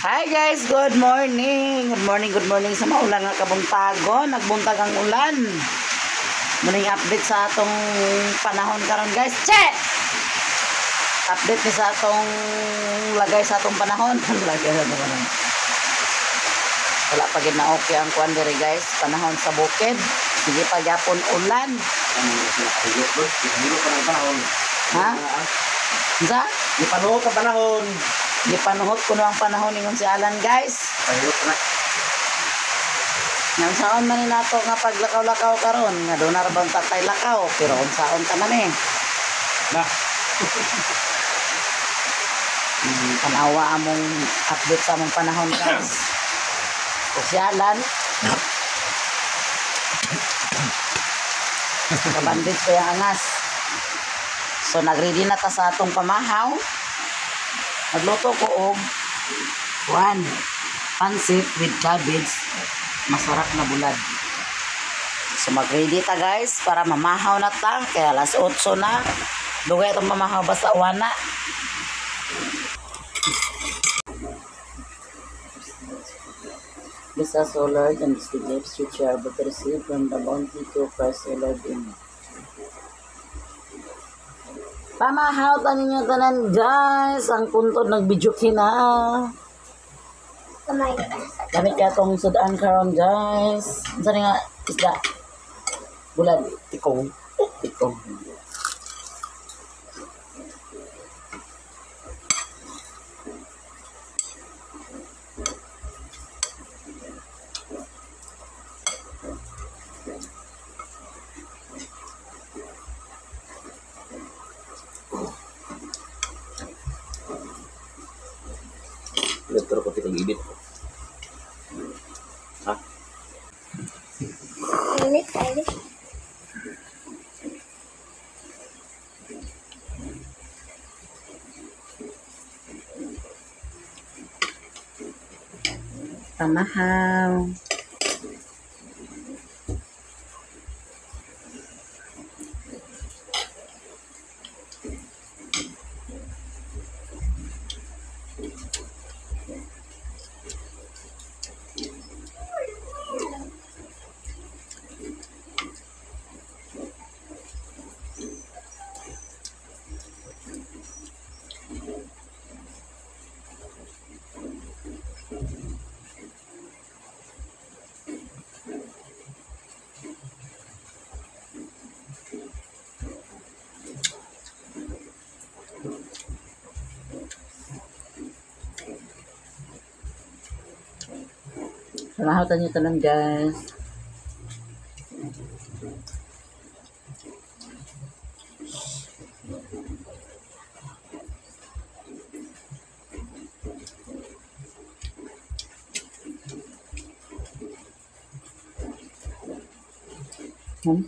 Hi guys, good morning. Good morning, good morning sa maulan nga kabuntagon. Nagbuntag ang ulan. Muning update sa atong panahon karon, guys. Che! Update ni sa atong lagay sa atong panahon. Lagay sa atong panahon. Wala pa gid na okay ang kuan diri, guys. Panahon sa bukid. Sige pa gyapon ulan. Gipanuhot pa ng panahon. Ha? Unsa? Gipanuhot ang panahon. Gipanuhot kuno ang panahon ingon si Alan, guys. Panuhot na. Nga unsaon man ni nato nga paglakaw-lakaw karon nga doon na ra bang tatay lakaw, pero unsaon ta man eh. Na. Tanawa among update sa among panahon, guys. O si Alan, kabandit ko yung angas. So nagready na ta sa atong pamahaw. Nagluto ko og one pansit with cabbage, masarap na bulad. So mag-ready ta, guys, para mamahaw na ta kaya alas 8 na. Dugay itong pamahaw basta wana. Bless us, O Lord, and these gifts which we are about to receive from the bounty to Christ, O Lord. Amen. Pamahaw ta ninyo tanan, guys. Ang puntod nag-video kina. Kamay. Gamit ka itong sudan karon, guys. Unsa ni nga isda? Bulad. Tikong. Tikong. Letter ko tikong init. Ha? Init, init. Pamahaw. Pamahaw tayo tanan, guys. Hmm?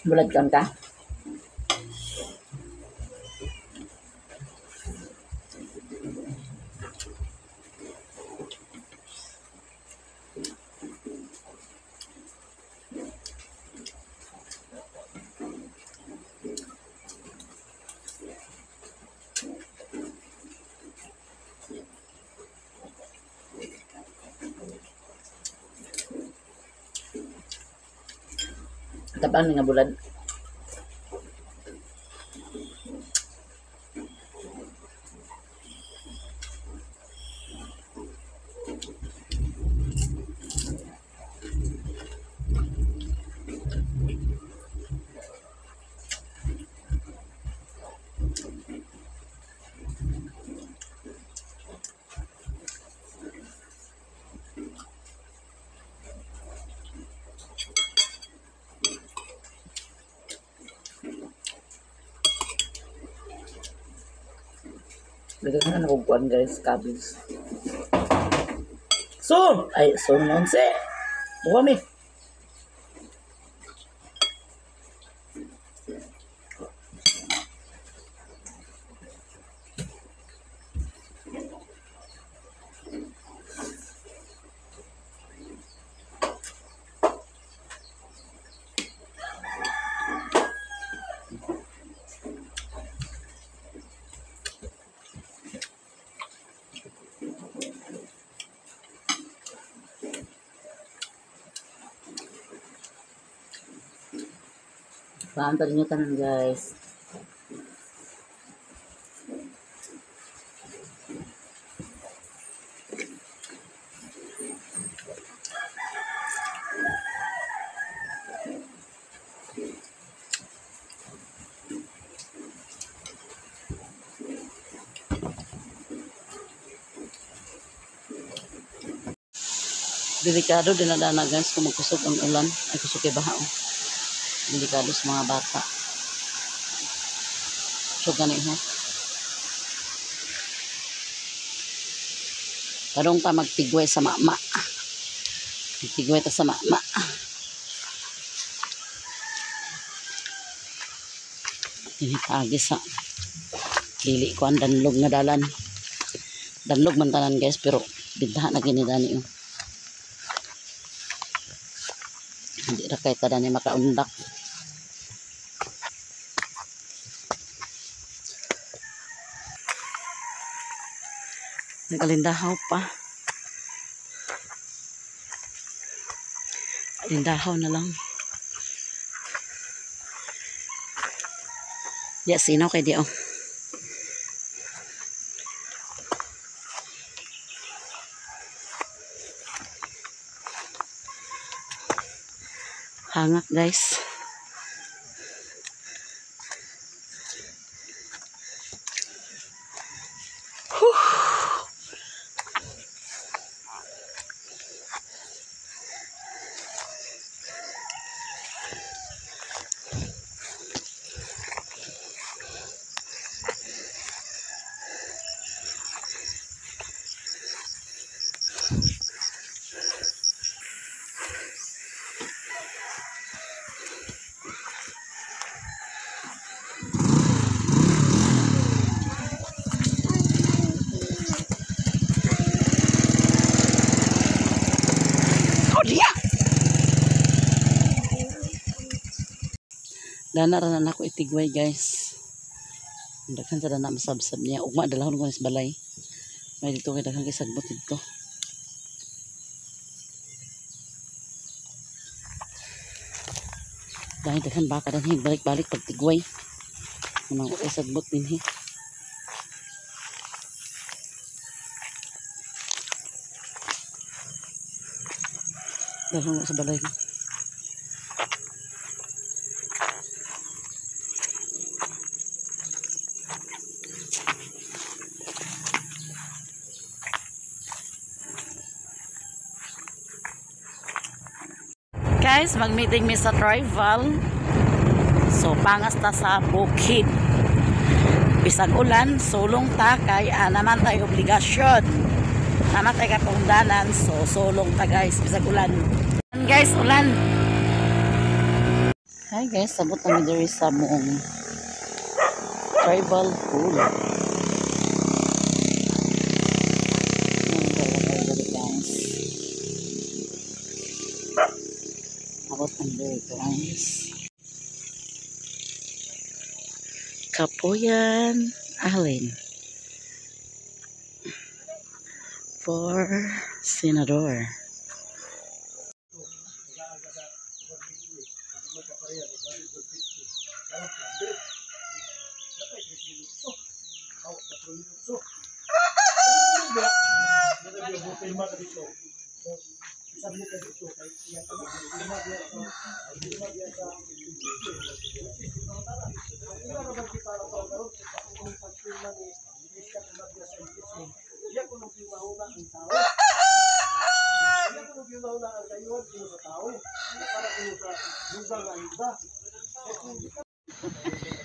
Bulad kan ka? Tabang nga bulad. Dito na nakukuhan, guys, cabbage. So, ay, so nonse. Buka mi. Paano tayo nyo tanan, guys. Delikado din na dana, guys, kung magkusog ang ulan. Ay, kusog kay baha, oh. Delikado sa mga bata. So, gani ha. Tarong ta magtigway sa mama. Magtigway ta sa mama. Dinitaagi sa dili ko ang danlog nga dalan. Danlog man tanan, guys, pero bintaha na gini dani, oh. Hindi ra kay ta dani makaundak. Nagalindahaw pa. Lindahaw na lang. Ya, sino kay di, oh. Hangak, guys. Oh, diya! Dana ra na ako itigway, guys. Daghan sa dana masabsab niya. Ugma dalahon ko sa balay. May dito kay daghan kay sagbot dito. Dahil daghan baka danhi balik-balik pagtigway. Ano kay sagbot dinhi. Dalahon ko sa balay. Guys, mag-meeting mi sa tribal. So, pangas ta sa bukid. Bisag ulan, sulong ta kay naman tayo obligasyon. Naman tayo katungdanan, so sulong ta, guys, bisag ulan. Guys, ulan. Hi guys, sabot na mi diri sa moong tribal pool. Guys. Abot ang diri, guys. Kapuyan Allen for Senador.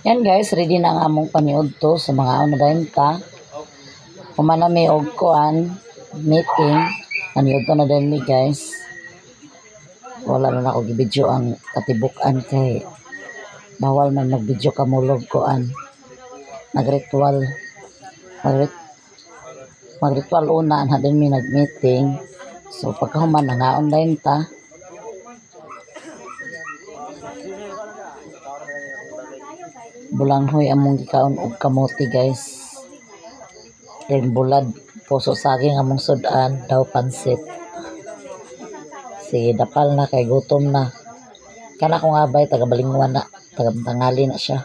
Yan guys, ready na ang among paniudto sa mga una ta. Humana mi og kuan meeting, paniudto na din mi, guys. Wala na nako gibidyo ang katibuk-an kay bawal man magbidyo kamulog kuan. Nagritual. Magritual una na din mi nag-meeting. So pagkahuman nangaon din ta. Bulanghoy among gikaon og kamote, guys. Then bulad puso saging among sud-an daw pansit. Sige, dapal na kay gutom na. Kana ko nga bay taga Balingwan na. Pagtangali na siya.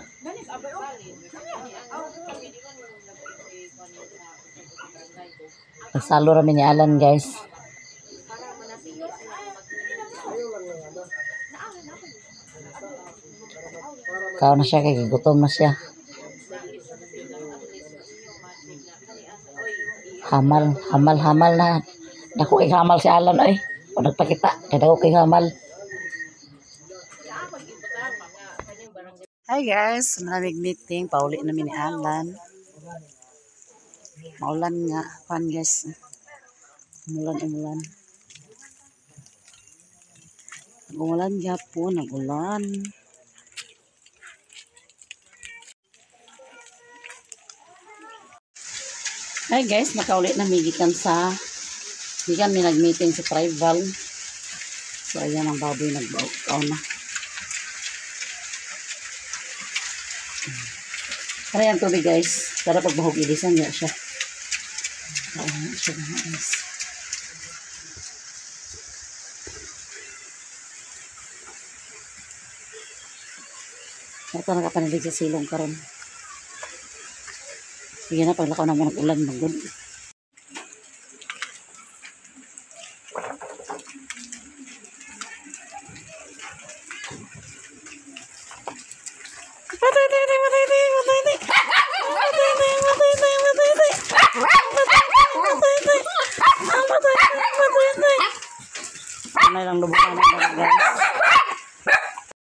Nagsalo rami ni Alan, guys. Kao na siya kay gigutom na siya. Hamal, hamal, hamal na. Dako kay hamal si Alan oy. O nagpakita, kay dako kay hamal. Hi guys, maraming meeting pauli namin ni Alan. Maulan nga, pan guys. Umulan, umulan. Umulan gyapon, nag-ulan. Hi guys, nakauli na mi gikan sa gikan mi nag-meeting sa tribal. So ayan ang baboy nagbaw na. Tara yan tubig guys. Para pagbahog ilisan niya siya. Ayan siya guys. Ito nakapanilig sa silong karon. Sige na, paglakaw na mo ng ulan, magod. Patay, patay, patay, patay, patay, patay, patay, patay, patay, patay, patay, patay, patay. Ano lang lubungan ng guys.